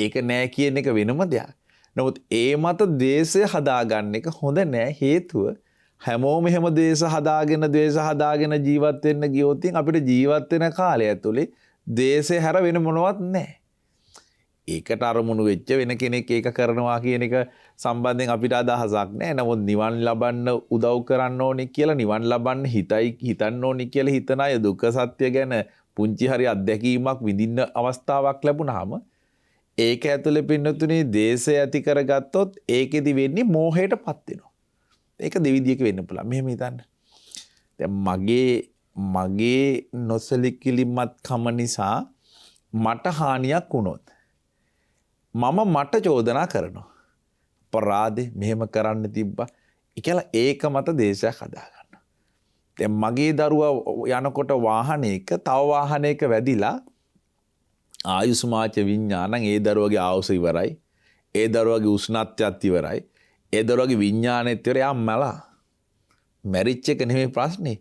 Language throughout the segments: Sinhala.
ඒක නෑ කියන එක වෙනම දෙයක්. නමුත් ඒ මත ද්වේෂය හදාගන්න එක හොඳ නෑ. හේතුව හැමෝම එහෙම ද්වේෂ හදාගෙන ජීවත් වෙන්න ගියොත් අපිට ජීවත් වෙන කාලය ඇතුලේ ද්වේෂය හැර වෙන මොනවත් නෑ. ඒකට අරමුණු වෙච්ච වෙන කෙනෙක් ඒක කරනවා කියන එක සම්බන්ධයෙන් අපිට අදහසක් නෑ. නමුත් නිවන් ලබන්න උදව් කරන්න ඕනේ කියලා, නිවන් ලබන්න හිතන්න ඕනේ කියලා හිතන අය දුක්ඛ සත්‍ය ගැන පුංචි හරි අත්දැකීමක් විඳින්න අවස්ථාවක් ලැබුණාම ඒක ඇතුලේ පින්නතුනේ දේශය ඇති කරගත්තොත් ඒකෙදි වෙන්නේ මෝහයටපත් වෙනවා. ඒක දෙවිදියක වෙන්න පුළුවන්. මෙහෙම හිතන්න. දැන් මගේ නොසලිකිලිමත්කම නිසා මට හානියක් වුණොත් මම මට චෝදනා කරනවා. අපරාධේ මෙහෙම කරන්න තිබ්බා කියලා ඒක මත දේශයක් හදා ගන්නවා. දැන් මගේ දරුවා යනකොට වාහනයක තව වාහනයක වැදිලා ආයුෂ්මාච විඤ්ඤාණං, ඒ දරුවගේ ආයුෂ ඉවරයි, ඒ දරුවගේ උෂ්ණත්වයත් ඉවරයි, ඒ දරුවගේ විඤ්ඤාණයත් ඉවරයි. යා මලා මැරිච්ච එක නෙමෙයි ප්‍රශ්නේ,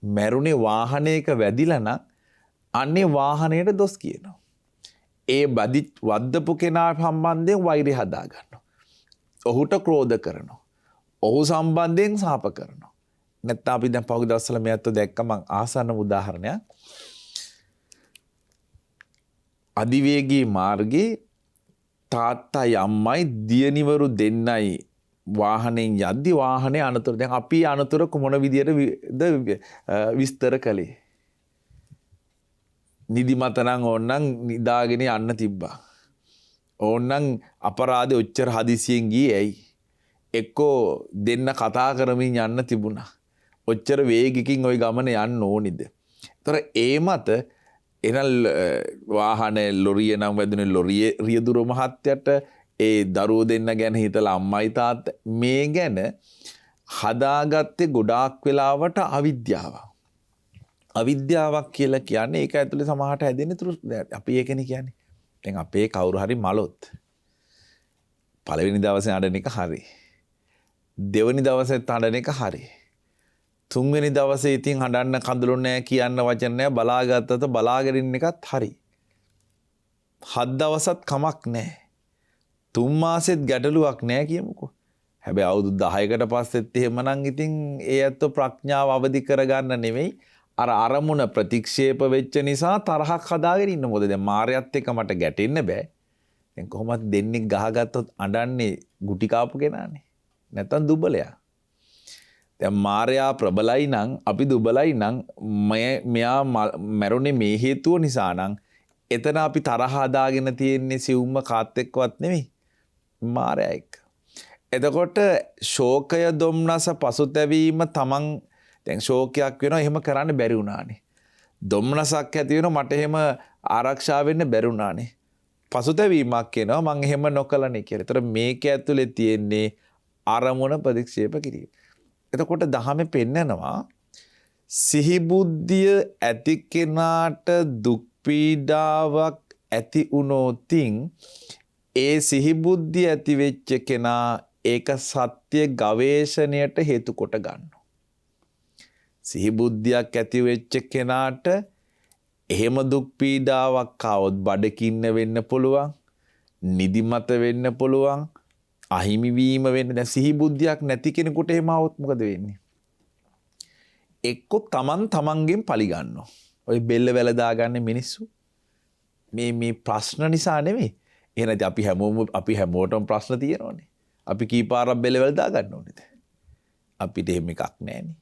මැරුණේ වාහනයක වැදිලා නම් අන්නේ වාහනයට දොස් කියනවා. ඒ වද්දපු කෙනා සම්බන්ධයෙන් වෛරය හදා ගන්නවා. ඔහුට ක්‍රෝධ කරනවා. ඔහු සම්බන්ධයෙන් සාප කරනවා. නැත්නම් අපි දැන් පහුගිය දවස්වල මේ අත්ව දැක්ක මං ආසන්න උදාහරණයක්. අධිවේගී මාර්ගයේ තාත්තයි අම්මයි දියණිවරු දෙන්නයි වාහනෙන් යද්දි වාහනේ අනතුරු. දැන් අපි අනතුර මොන විදියටද විස්තර කළේ? නිදිමත නම් ඕන්නම් නිදාගෙන යන්න තිබ්බා. ඕන්නම් අපරාධේ ඔච්චර හදිසියෙන් ගියේ ඇයි? එක්කෝ දෙන්න කතා කරමින් යන්න තිබුණා. ඔච්චර වේගකින් ওই ගමන යන්න ඕනිද? ඒතර ඒ මත එහෙනම් වාහනේ ලොරිය නම් වැදුනේ ලොරියේ රියදුර මහත්තයට, ඒ දරුවෝ දෙන්න ගැන හිතලා අම්මයි තාත්තා මේ ගැන හදාගත්තේ ගොඩාක් වෙලාවට අවිද්‍යාවක්. අවිද්‍යාවක් කියලා කියන්නේ ඒක ඇතුලේ සමහරට හැදෙන්නේ අපි ඒකනේ කියන්නේ. දැන් අපේ කවුරු හරි මලොත් පළවෙනි දවසේ අඬන එක හරි, දෙවෙනි දවසෙත් අඬන එක හරි, තුන්වෙනි දවසේ ඉතින් අඬන්න කඳුළු නෑ, කියන්න වචන නෑ, බලාගත්තත බලාගෙන ඉන්න එකත් හරි. හත් දවසත් කමක් නෑ, තුන් මාසෙත් ගැටලුවක් නෑ කියමුකෝ. හැබැයි අවුරුදු 10කට පස්සෙත් එහෙමනම් ඉතින් ඒ ඇත්තෝ ප්‍රඥාව අවදි කරගන්න නෙමෙයි, අර අරමුණ ප්‍රතික්ෂේප වෙච්ච නිසා තරහක් හදාගෙන ඉන්න. මොකද දැන් මායයත් එක්ක මට ගැටෙන්න බෑ. දැන් කොහොමද දෙන්නෙක් ගහගත්තොත් අඬන්නේ ගුටි කාපු කෙනානේ, නැත්තම් දුබලයා. දැන් මායя ප්‍රබලයි නම් අපි දුබලයි නම් මෙයා මැරුණේ මේ හේතුව නිසා නම් එතන අපි තරහ හදාගෙන තියෙන්නේ සිවුම්ම කාත් එක්කවත් නෙමෙයි, මායя එක්ක. එතකොට ශෝකය දොම්නස පසුතැවීම තමන් දැන් ශෝකයක් වෙනවා, එහෙම කරන්න බැරි වුණානේ. දොම්නසක් ඇති වෙනවා, මට එහෙම ආරක්ෂා වෙන්න බැරි වුණානේ. පසුතැවීමක් එනවා, මං එහෙම නොකළනේ කියලා. ඒතර මේක ඇතුලේ තියෙන්නේ අරමුණ ප්‍රතික්ෂේප කිරීම. එතකොට දහමේ පෙන්නනවා සිහි බුද්ධිය ඇති කෙනාට දුක් පීඩාවක් ඇති වුණොතින් ඒ සිහි බුද්ධිය ඇති වෙච්ච කෙනා ඒක සත්‍ය ගවේෂණයට හේතු කොට ගන්නවා. සිහි බුද්ධියක් ඇති වෙච්ච කෙනාට එහෙම දුක් පීඩාවක් ආවොත් බඩකින්න වෙන්න පුළුවන්, නිදිමත වෙන්න පුළුවන්, අහිමි වීම වෙන්න. දැන් සිහි බුද්ධියක් නැති කෙනෙකුට එහෙම ආවොත් මොකද වෙන්නේ? එක්කෝ තමන් තමන්ගෙන් පලි ගන්නවා. ඔය බෙල්ල වැල දාගන්නේ මිනිස්සු මේ මේ ප්‍රශ්න නිසා නෙමෙයි. එහෙනම් ඉතින් අපි හැමෝටම ප්‍රශ්න තියෙනවනේ. අපි කී පාරක් බෙල්ල වැල දාගන්න ඕනේද? අපිට එහෙම එකක් නෑනේ.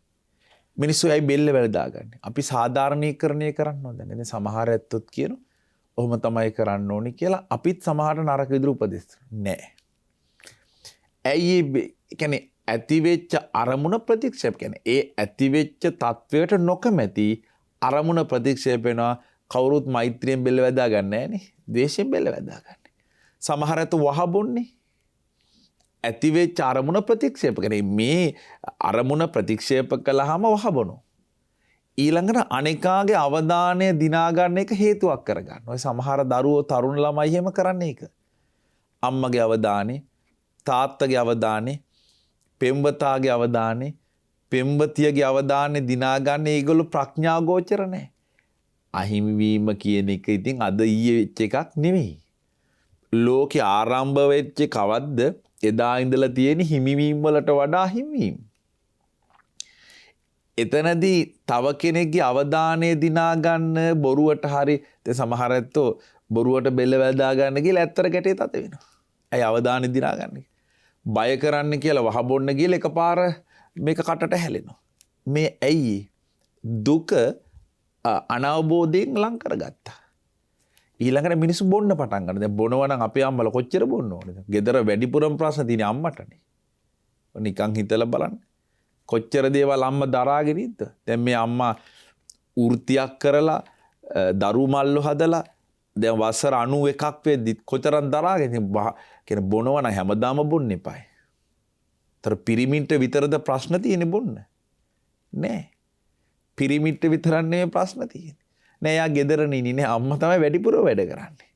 මිනිස්සු ඇයි බෙල්ල වැල දාගන්නේ? අපි සාධාරණීකරණය කරන්න ඕන. දැන් සමහර ඇත්තොත් කියනවා ඔහොම තමයි කරන්න ඕනි කියලා. අපිත් සමහරට නරක විදිහට උපදෙස් නෑ. ඇයි ඒ කියන්නේ ඇතිවෙච්ච අරමුණ ප්‍රතික්ෂේප කියන්නේ ඒ ඇතිවෙච්ච තත්වයට නොකමැති අරමුණ ප්‍රතික්ෂේප වෙනවා. කවුරුත් මෛත්‍රියෙන් බෙල්ල වැදා ගන්න නෑනේ, ද්වේෂයෙන් බෙල්ල වැදා ගන්න. සමහර ඇත්තෝ වහ බොන්නේ. ඇතිවෙච්ච අරමුණ ප්‍රතික්ෂේප කරන්නේ මේ අරමුණ ප්‍රතික්ෂේප කළාම වහ බොනවා. ඊළඟට අනේකාගේ අවධානය දිනා ගන්න එක හේතුවක් කරගන්න. ඔය සමහර දරුවෝ තරුණ ළමයි එහෙම කරන්නේ ඒක. අම්මගේ අවධානය, තාත්තගේ අවධානය, පෙම්වතාගේ අවධානය, පෙම්වතියගේ අවධානය දිනා ගන්න ඒගොල්ලෝ ප්‍රඥා ගෝචර නෑ. අහිමි වීම කියන එක ඉතින් අද ඊයේ වෙච්ච එකක් නෙමෙයි. ලෝකේ ආරම්භ වෙච්ච කවද්ද එදා ඉඳලා තියෙන හිමිවීම් වලට වඩා හිමිවීම්. එතනදී තව කෙනෙක්ගේ අවධානය දිනා ගන්න බොරුවට හරි දැන් සමහර ඇත්තෝ බොරුවට බෙල්ල වැදා ගන්න කියලා ඇත්තට ගැටේ තද වෙනවා. ඇයි අවධානය දිනා ගන්න? බය කරන්න කියලා වහ බොන්න කියලා එකපාර මේක කටට හැලෙනවා. මේ ඇයි දුක අනවබෝධයෙන් ලං කරගත්තා. ඊළඟට මිනිස්සු බොන්න පටන් ගන්නවා. දැන් බොනවා නම් අපේ අම්මලා කොච්චර බොන්න ඕනේද? ගෙදර වැඩිපුරම ප්‍රශ්න තියෙන අම්මටනේ. නිකන් හිතලා බලන්න. කොච්චර දේවල් අම්මා දරාගෙන ඉද්ද? දැන් මේ අම්මා වෘත්තියක් කරලා දරු මල්ලෝ හදලා දැන් වසර 91ක් වෙද්දි කොතරම් දරාගෙන කියන බොනවා නම් හැමදාම බොන්න එපායි. තර පිරිමින්ට විතරද ප්‍රශ්න තියෙන්නේ බොන්න? නෑ. පිරිමින්ට විතරක් නෙමෙයි ප්‍රශ්න තියෙන්නේ. නෑ යා ගෙදර නින්නේ නෑ, අම්මා තමයි වැඩිපුර වැඩ කරන්නේ.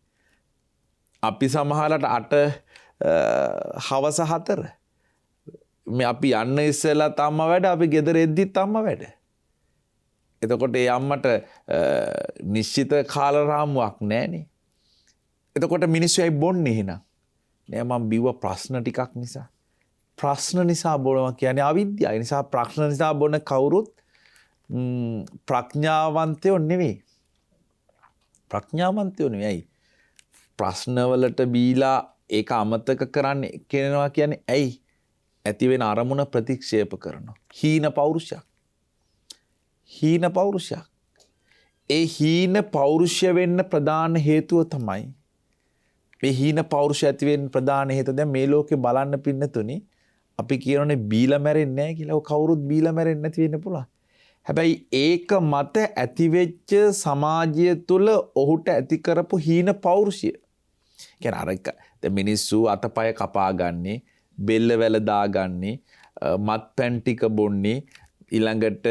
අපි සමහරලාට 8 හවස 4 මේ අපි යන්න ඉස්සෙල්ලත් අම්මා වැඩ, අපි ගෙදර එද්දිත් අම්මා වැඩ. එතකොට ඒ අම්මට නිශ්චිත කාල රාමුවක් නෑනේ. එතකොට මිනිස්සු ඇයි බොන්නේ එහෙනම්? නෑ මං බිව්ව ප්‍රශ්න ටිකක් නිසා. ප්‍රශ්න නිසා බොනවා කියන්නේ අවිද්‍යාව. ඒ නිසා ප්‍රශ්න නිසා බොන කවුරුත් ප්‍රඥාවන්තයෝ නෙවෙයි. ප්‍රඥාවන්තයෝ නෙවෙයි. ඇයි? ප්‍රශ්නවලට බීලා ඒක අමතක කරන්න කියනවා කියන්නේ ඇයි? ඇති වෙන අරමුණ ප්‍රතික්ෂේප කරනවා. හීන පෞරුෂයක්. හීන පෞරුෂයක්. ඒ හීන පෞරුෂය වෙන්න ප්‍රධාන හේතුව තමයි මේ හීන පෞරුෂය ඇති වෙන්න ප්‍රධාන හේතුව. දැන් මේ ලෝකේ බලන්න පින්නතුනි, අපි කියනෝනේ බීලා මැරෙන්නේ නැහැ කියලා. ඔව්, කවුරුත් බීලා මැරෙන්නේ නැති වෙන්න පුළුවන්. හැබැයි ඒක මත ඇතිවෙච්ච සමාජය තුළ ඔහුට ඇති කරපු හීන පෞරුෂය. කියන්නේ අර එක දැන් මිනිස්සු අතපය කපා ගන්නේ, බෙල්ල වැල දාගන්නේ, මත්පැන් ටික බොන්නේ, ඊළඟට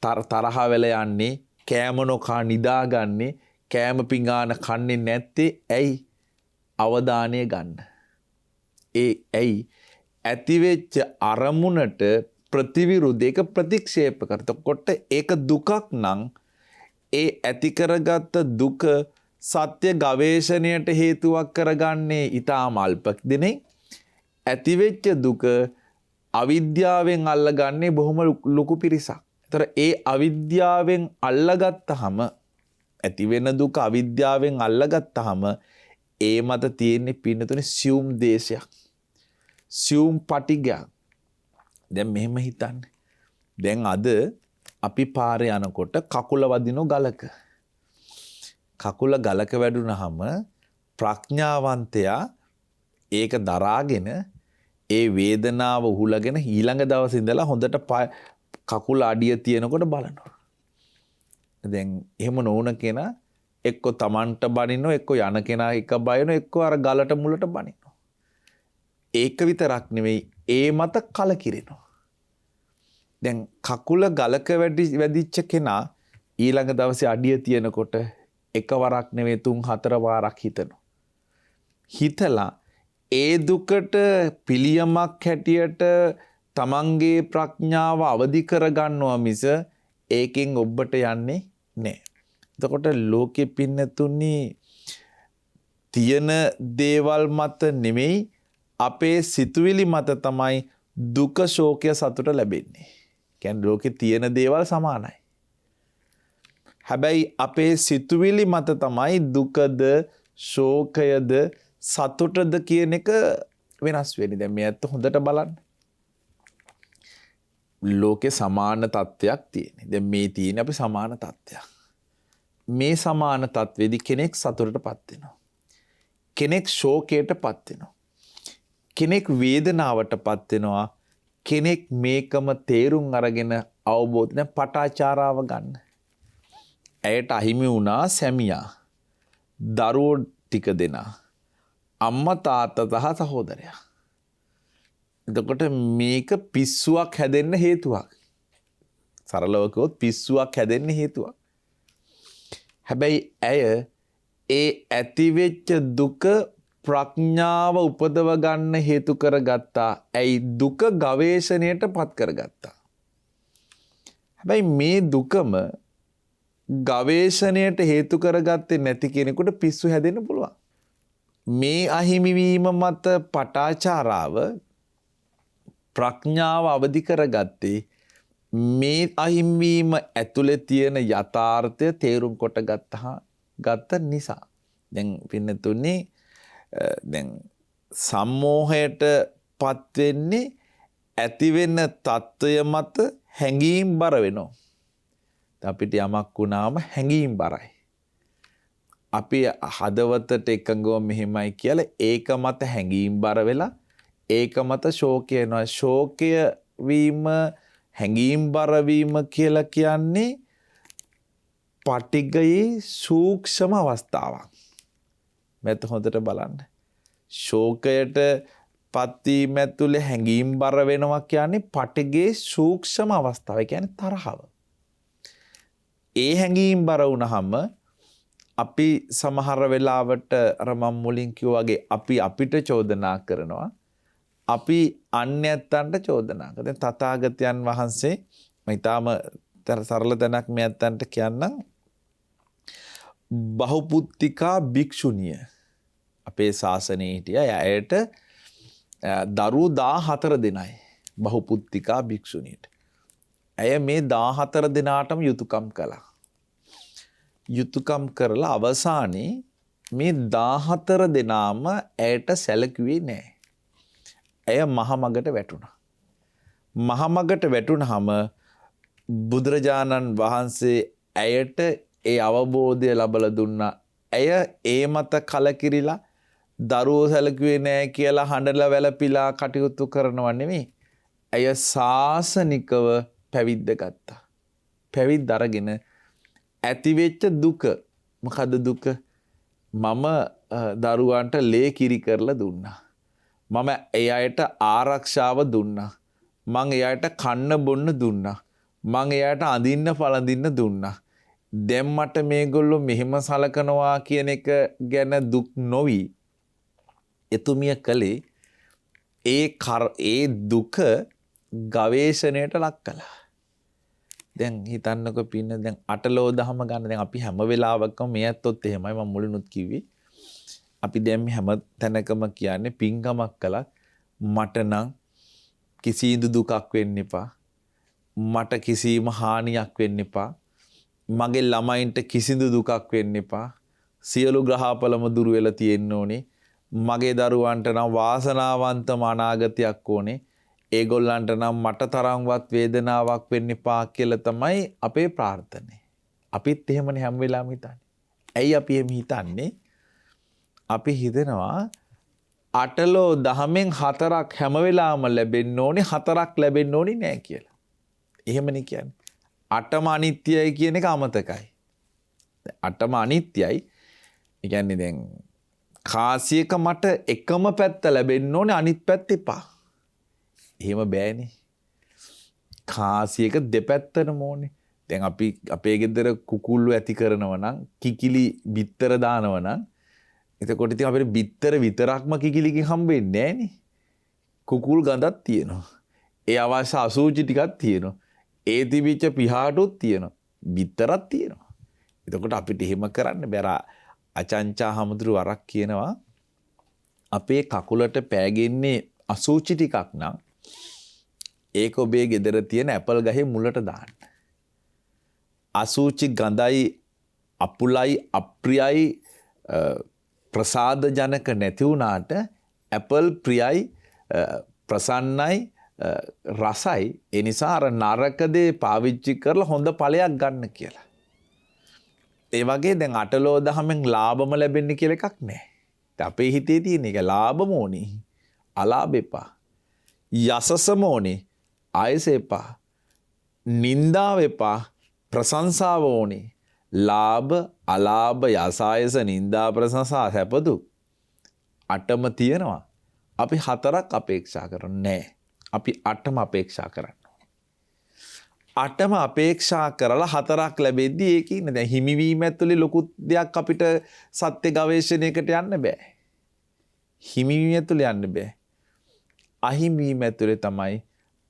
තරහ වෙල යන්නේ, කෑම නොකා නිදාගන්නේ, කෑම පිඟාන කන්නේ නැත්තේ ඇයි? අවධානය ගන්න. ඒ ඇයි? ඇතිවෙච්ච අරමුණට ප්‍රතිවිරුද්ධ, ඒක ප්‍රතික්ෂේප කරතකොට ඒක දුකක් නම් ඒ ඇති කරගත්ත දුක සත්‍ය ගවේෂණයට හේතුවක් කරගන්නේ ඊටාම අල්ප දෙනෙක්. ඇතිවෙච්ච දුක අවිද්‍යාවෙන් අල්ලගන්නේ බොහොම ලොකු පිරිසක්. ඒතර ඒ අවිද්‍යාවෙන් අල්ලගත්තහම, ඇති වෙන දුක අවිද්‍යාවෙන් අල්ලගත්තහම ඒ මත තියෙන්නේ පින්නතුනේ සියුම් දේශයක්, සියුම් පටිඝයක්. දැන් මෙහෙම හිතන්න. දැන් අද අපි පාරේ යනකොට කකුල වදිනෝ ගලක. කකුල ගලක වැදුනහම ප්‍රඥාවන්තයා ඒක දරාගෙන ඒ වේදනාව උහුලගෙන ඊළඟ දවසේ ඉඳලා හොඳට කකුල අඩිය තියෙනකොට බලනවා. දැන් එහෙම නොවුන කෙනා එක්ක තමන්ට බනිනවා, එක්ක යන කෙනා එක බයනවා, එක්ක අර ගලට මුලට බනිනවා. ඒක විතරක් නෙවෙයි, ඒ මත කලකිරෙනවා. දැන් කකුල ගලක වැදිච්ච කෙනා ඊළඟ දවසේ අඩිය තියෙනකොට එකවරක් නෙවෙයි 3-4 වාරක් හිතනවා. හිතලා ඒ දුකට පිළියමක් හැටියට තමන්ගේ ප්‍රඥාව අවදි කරගන්නවා මිස ඒකෙන් ඔබට යන්නේ නෑ. එතකොට ලෝකෙ පින්නතුනි තියෙන දේවල් මත නෙමෙයි, අපේ සිතුවිලි මත තමයි දුක ශෝකය සතුට ලැබෙන්නේ. කියන්නේ ලෝකෙ තියෙන දේවල් සමානයි. හැබැයි අපේ සිතුවිලි මත තමයි දුකද ශෝකයද සතුටද කියන එක වෙනස් වෙන්නේ. දැන් මේ ඇත්ත හොඳට බලන්න. ලෝකේ සමාන තත්ත්වයක් තියෙන්නේ. දැන් මේ තියෙන අපි සමාන තත්ත්වයක්. මේ සමාන තත්ත්වෙදි කෙනෙක් සතුටටපත් වෙනවා. කෙනෙක් ශෝකයටපත් වෙනවා. කෙනෙක් වේදනාවටපත් වෙනවා. කෙනෙක් මේකම තේරුම් අරගෙන අවබෝධ දැන් පටාචාරාව ගන්න. ඇයට අහිමි වුණා සැමියා, දරුවෝ ටික දෙනා, අම්මා තාත්තා සහ සහෝදරයා. එතකොට මේක පිස්සුවක් හැදෙන්න හේතුවක්. සරලව කිව්වොත් පිස්සුවක් හැදෙන්න හේතුවක්. හැබැයි ඇය ඒ ඇතිවෙච්ච දුක ප්‍රඥාව උපදව ගන්න හේතු කරගත්තා. ඇයි දුක ගවේෂණයට පත් කරගත්තා. හැබැයි මේ දුකම ගවේෂණයට හේතු කරගත්තේ නැති කෙනෙකුට පිස්සු හැදෙන්න පුළුවන්. මේ අහිමිවීම මත පටාචාරාව ප්‍රඥාව අවදි කරගත්තේ මේ අහිමිවීම ඇතුලේ තියෙන යථාර්ථය තේරුම් කොට ගත්ත නිසා. දැන් පින්නතුනේ දැන් සම්මෝහයට පත් වෙන්නේ ඇති වෙන තත්ත්වය මත හැඟීම් බර වෙනවා. අපිට යමක් වුණාම හැඟීම් බරයි. අපි හදවතට එකඟව මෙහෙමයි කියලා ඒක මත හැඟීම් බර වෙලා ඒක මත ශෝකය එනවා. ශෝකය වීම හැඟීම් බර වීම කියලා කියන්නේ පටිඝයේ සූක්ෂම අවස්ථාවක්. මත හොඳට බලන්න. ශෝකයට පත්වීම ඇතුලේ හැඟීම් බර වෙනවා කියන්නේ පටිඝයේ සූක්ෂම අවස්ථාව. ඒ කියන්නේ තරහව. ඒ හැඟීම් බර වුණාම අපි සමහර වෙලාවට අර මම මුලින් කිව්වා වගේ අපි අපිට චෝදනා කරනවා. අපි අන්‍යයන්ට චෝදනා කරනවා. දැන් තථාගතයන් වහන්සේ මම ඊටාම සරල තැනක් මේ අත්තන්ට කියන්නම්. බහුපුත්තිකා භික්ෂුණිය අපේ ශාසනයේ හිටියා. ඇයට දරුවෝ 14 දෙනයි බහුපුත්තිකා භික්ෂුණියට. ඇය මේ 14 දෙනාටම යුතුයකම් කළා. යුතුයකම් කරලා අවසානයේ මේ 14 දෙනාම ඇයට සැලකුවේ නෑ. ඇය මහමගට වැටුණා. මහමගට වැටුනහම බුදුරජාණන් වහන්සේ ඇයට ඒ අවබෝධය ලබලා දුන්නා. ඇය ඒ මත කලකිරිලා දරුවෝ සැලකුවේ නෑ කියලා හඬලා වැළපිලා කටයුතු කරනව නෙමෙයි. ඇය සාසනිකව පැවිද්ද ගත්තා. පැවිද්ද අරගෙන ඇතිවෙච්ච දුක, මොකද්ද දුක? මම දරුවන්ට ලේ කිරි කරලා දුන්නා. මම ඒ අයට ආරක්ෂාව දුන්නා. මං ඒ අයට කන්න බොන්න දුන්නා. මං ඒ අයට අඳින්න පළඳින්න දුන්නා. දැන් මට මේගොල්ලෝ මෙහෙම සලකනවා කියන එක ගැන දුක් නොවි එතුමිය කළේ ඒ දුක ගවේෂණයට ලක් කළා. දැන් හිතන්නකෝ පින්න, දැන් අටලෝ දහම ගන්න. දැන් අපි හැම වෙලාවකම මේ ඇත්තොත් එහෙමයි මම මුලිනුත් කිව්වේ. අපි දැන් හැම තැනකම කියන්නේ පින්කමක් කළා මට නම් කිසිදු දුකක් වෙන්න එපා. මට කිසිම හානියක් වෙන්න එපා. මගේ ළමයින්ට කිසිදු දුකක් වෙන්න එපා. සියලු ග්‍රහපලම දුර වෙලා තියෙන්න ඕනේ. මගේ දරුවන්ට නම් වාසනාවන්තම අනාගතයක් ඕනේ. ඒගොල්ලන්ට නම් මට තරම්වත් වේදනාවක් වෙන්න එපා කියලා තමයි අපේ ප්‍රාර්ථනය. අපිත් එහෙමනේ හැම වෙලාවෙම හිතන්නේ. ඇයි අපි එහෙම හිතන්නේ? අපි හිතනවා අටලෝ දහමෙන් හතරක් හැම වෙලාවම ලැබෙන්න ඕනේ, හතරක් ලැබෙන්න ඕනේ නෑ කියලා. එහෙමනේ කියන්නේ. අටම අනිත්‍යයි කියන එක අමතකයි. අටම අනිත්‍යයි. ඒ කියන්නේ දැන් කාසියක මට එකම පැත්ත ලැබෙන්න ඕනේ, අනිත් පැත්ත එපා. එහෙම බෑනේ. කාසියක දෙපැත්තටම ඕනේ. දැන් අපි අපේ ගෙදර කුකුල්ලු ඇති කරනවා නම්, කිකිලි බිත්තර දානවා නම්, එතකොට ඉතින් අපිට බිත්තර විතරක්ම කිකිලිකින් හම්බ වෙන්නේ නෑනේ. කුකුල් ගඳක් තියෙනවා. ඒ අවශ්‍ය අසූචි ටිකක් තියෙනවා. ඒ තිබිච්ච පිහාටුත් තියෙනවා. බිත්තරක් තියෙනවා. එතකොට අපිට එහෙම කරන්න බෑ. අචංචා හමුදුරු වරක් කියනවා අපේ කකුලට පෑගෙන්නේ අසූචි ටිකක් නම් ඒක ඔබේ ගෙදර තියෙන ඇපල් ගහේ මුලට දාන්න. අසූචි ගඳයි අපුලයි අප්‍රියයි ප්‍රසාද ජනක නැති වුණාට ඇපල් ප්‍රියයි ප්‍රසන්නයි රසයි. ඒ නිසා අර නරක දේ පාවිච්චි කරලා හොඳ ඵලයක් ගන්න කියලා. ඒ වගේ දැන් අටලෝ දහමෙන් ලාභම ලැබෙන්නේ කියලා එකක් නෑ. අපේ හිතේ තියෙන එක ලාභම ඕනි, අලාභ එපා. යසසම ඕනි, ආයස එපා. නින්දාව එපා, ප්‍රශංසාව ඕනි. ලාභ අලාභ යසායස නින්දා ප්‍රශංසා සැප දුක් අටම තියෙනවා. අපි හතරක් අපේක්ෂා කරන්නේ නෑ. අපි අටම අපේක්ෂා කරන්න. අටම අපේක්ෂා කරලා හතරක් ලැබෙද්දී ඒකේ ඉන්න දැන් හිමිවීම ඇතුලේ ලොකු දෙයක් අපිට සත්‍ය ගවේෂණයකට යන්න බෑ. හිමිවීම ඇතුලේ යන්න බෑ. අහිමිවීම ඇතුලේ තමයි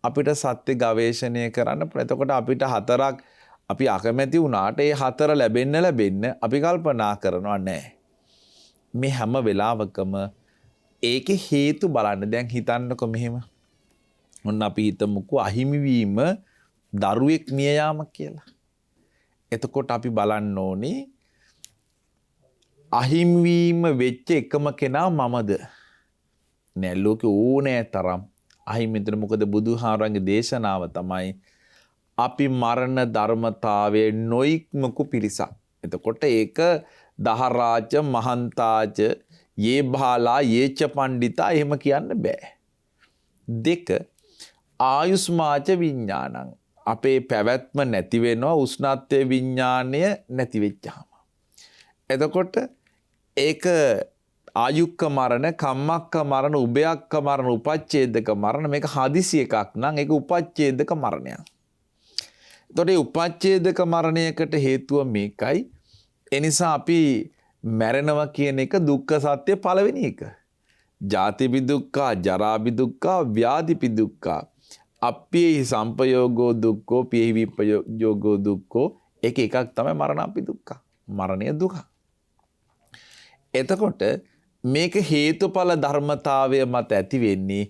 අපිට සත්‍ය ගවේෂණය කරන්න පුළුවන්. එතකොට අපිට හතරක් අපි අකමැති වුණාට ඒ හතර ලැබෙන්න ලැබෙන්න අපි කල්පනා කරනවා නෑ. මේ හැම වෙලාවකම ඒකේ හේතු බලන්න. දැන් හිතන්නකො මෙහෙම. ඔන්න අපි හිතමුකෝ අහිමි වීම දරුවෙක් මිය යාම කියලා. එතකොට අපි බලන්න ඕනේ අහිමි වීම වෙච්ච එකම කෙනා මමද? නෑ, ලෝකේ ඕනෑ තරම් අහිමි වෙන. මොකද බුදුහාරන්ගේ දේශනාව තමයි අපි මරණ ධර්මතාවයේ නොඉක්මකු පිරිසක්. එතකොට ඒක දහරාජ මහන්තාජ යේ බාලා යේච පණ්ඩිතා එහෙම කියන්න බෑ. දෙක, ආයුස්මාච විඥානං. අපේ පැවැත්ම නැති වෙනවා උෂ්ණත්වයේ විඥාණය නැති වෙච්චාම. එතකොට ඒක ආයුක්ක මරණ, කම්මක්ක මරණ, උභයක්ක මරණ, උපච්ඡේදක මරණ. මේක හදිසි එකක් නම් ඒක උපච්ඡේදක මරණයක්. එතකොට මේ උපච්ඡේදක මරණයකට හේතුව මේකයි. ඒ නිසා අපි මැරෙනවා කියන එක දුක්ඛ සත්‍ය පළවෙනි එක. ජාතිපි දුක්ඛ, ජරාපි දුක්ඛ, ව්‍යාධිපි දුක්ඛ. අප්පියෙහි සම්පයෝගෝ දුක්ඛෝ, පියෙහි විපයෝගෝ දුක්ඛෝ. ඒක එකක් තමයි මරණපි දුක්ඛ. මරණය දුක. එතකොට මේක හේතුඵල ධර්මතාවය මත ඇති වෙන්නේ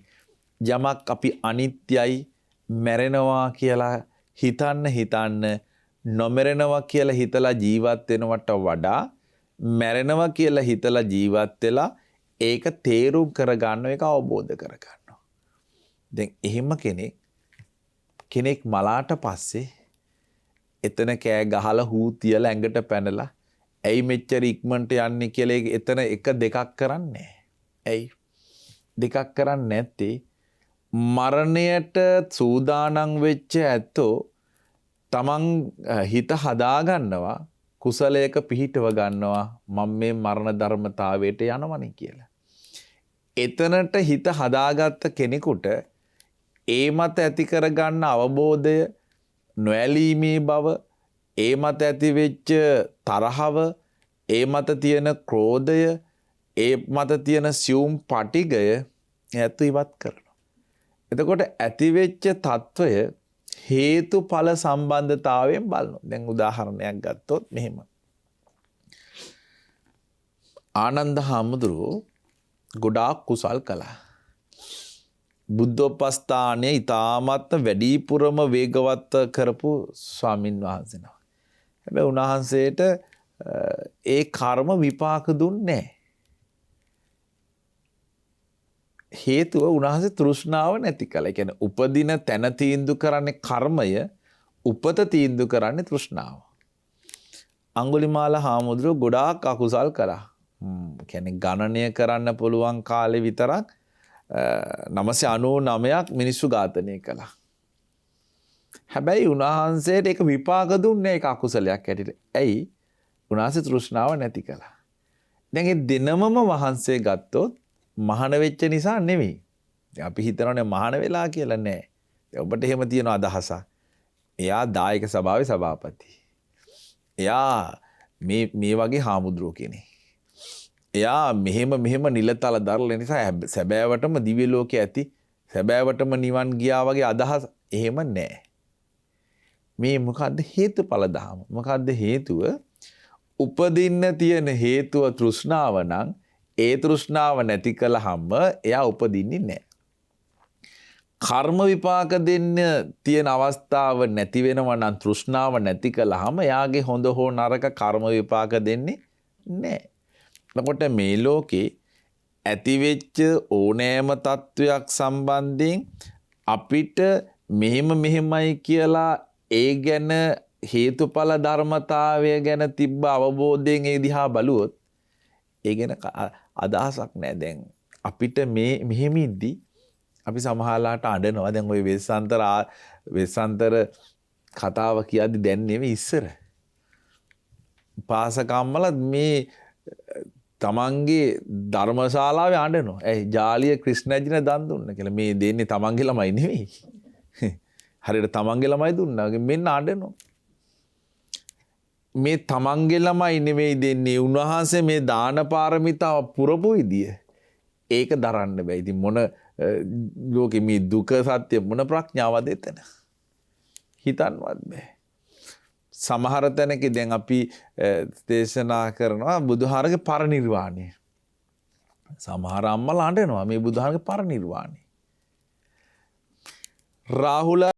යමක් අපි අනිත්‍යයි මැරෙනවා කියලා හිතන්න හිතන්න නොමැරෙනවා කියලා හිතලා ජීවත් වෙනවට වඩා මැරෙනවා කියලා හිතලා ජීවත් වෙලා ඒක තේරුම් කරගන්න, ඒක අවබෝධ කරගන්නවා. දැන් එහෙම කෙනෙක් මලාට පස්සේ එතන කෑ ගහලා හූ තියලා ඇඟට පැනලා ඇයි මෙච්චර ඉක්මනට යන්නේ කියලා එතන එක දෙකක් කරන්නේ. ඇයි දෙකක් කරන්නේ නැත්තේ? මරණයට සූදානම් වෙච්ච ඇත්තෝ තමන් හිත හදාගන්නවා, කුසලයක පිහිටව ගන්නවා, මම මේ මරණ ධර්මතාවයට යනවනේ කියලා. එතනට හිත හදාගත්ත කෙනෙකුට ඒ මත ඇති කරගන්න අවබෝධය, නොඇලීමේ බව, ඒ මත ඇති වෙච්ච තරහව, ඒ මත තියෙන ක්‍රෝධය, ඒ මත තියෙන සියුම් පටිගය ඇත්ත ඉවත් කරනවා. එතකොට ඇති වෙච්ච తত্ত্বය හේතුඵල සම්බන්ධතාවයෙන් බලනවා. දැන් උදාහරණයක් ගත්තොත් මෙහෙම. ආනන්ද හාමුදුරුවෝ ගොඩාක් කුසල් කළා. බුද්ධෝපස්ථානය ඉතාමත්ම වැඩිපුරම වේගවත් කරපු ස්වාමින් වහන්සේ නමක්. හැබැයි උන්වහන්සේට ඒ කර්ම විපාක දුන්නේ නැහැ. හේතුව උන්වහන්සේ තෘෂ්ණාව නැති කළා. ඒ කියන්නේ උපදින තැන තීන්දුව කරන්නේ කර්මය, උපත තීන්දුව කරන්නේ තෘෂ්ණාව. අඟුලිමාල හාමුදුරුවෝ ගොඩාක් අකුසල් කළා. කියන්නේ ගණනය කරන්න පුළුවන් කාලේ විතරක් 999ක් මිනිස්සු ඝාතනය කළා. හැබැයි උන්වහන්සේට ඒක විපාක දුන්නේ ඒක අකුසලයක් හැටියට. ඇයි? උන්වහන්සේ තෘෂ්ණාව නැති කළා. දැන් ඒ දෙනමම වහන්සේ ගත්තොත් මහාන වෙච්ච නිසා නෙවෙයි. දැන් අපි හිතනවානේ මහාන වෙලා කියලා. නෑ. දැන් ඔබට එහෙම තියෙන අදහසක්. එයා දායක සභාවේ සභාපති. එයා මේ වගේ හාමුදුරුවෝ කෙනෙක්. එයා මෙහෙම මෙහෙම නිලතල දරල නිසා සැබෑවටම දිව්‍ය ලෝකයේ ඇති, සැබෑවටම නිවන් ගියා වගේ අදහස් එහෙම නෑ. මේ මොකද්ද හේතුඵල ධම? මොකද්ද හේතුව? උපදින්න තියෙන හේතුව තෘෂ්ණාව නම් ඒ තෘෂ්ණාව නැති කළාම එයා උපදින්නේ නෑ. කර්ම විපාක දෙන්න තියෙන අවස්ථාව නැති වෙනවා නම් තෘෂ්ණාව නැති කළාම එයාගේ හොඳ හෝ නරක කර්ම විපාක දෙන්නේ නෑ. එතකොට මේ ලෝකේ ඇතිවෙච්ච ඕනෑම තත්වයක් සම්බන්ධයෙන් අපිට මෙහෙම මෙහෙමයි කියලා ඒ ගැන හේතුඵල ධර්මතාවය ගැන තිබ්බ අවබෝධයෙන් ඒ දිහා බලුවොත් ඒ ගැන අදහසක් නෑ. දැන් අපිට මේ මෙහෙම ඉද්දි අපි සමහරලාට අඬනවා. දැන් ওই වෙස්සන්තර කතාව කියද්දි දැන් නෙමෙයි ඉස්සර පාසකම්මල මේ තමන්ගේ ධර්මශාලාවේ අඬනවා. ඇයි ජාලිය ක්‍රිෂ්ණජින දන් දුන්න කියලා. මේ දෙන්නේ තමන්ගේ ළමයි නෙමෙයි. හරියට තමන්ගේ ළමයි දුන්නා වගේ මෙන්න අඬනවා. මේ තමන්ගේ ළමයි නෙමෙයි දෙන්නේ. උන්වහන්සේ මේ දාන පාරමිතාව පුරපු විදිය ඒක දරන්න බෑ. ඉතින් මොන ලෝකෙ මේ දුක සත්‍ය මොන ප්‍රඥාවද එතන? හිතන්නවත් බෑ. සමහර තැනක දැන් අපි දේශනා කරනවා බුදුහාරගේ පරිනිර්වාණය. සමහර අම්මලා අඬනවා මේ බුදුහාමගේ පරිනිර්වාණය. රාහුල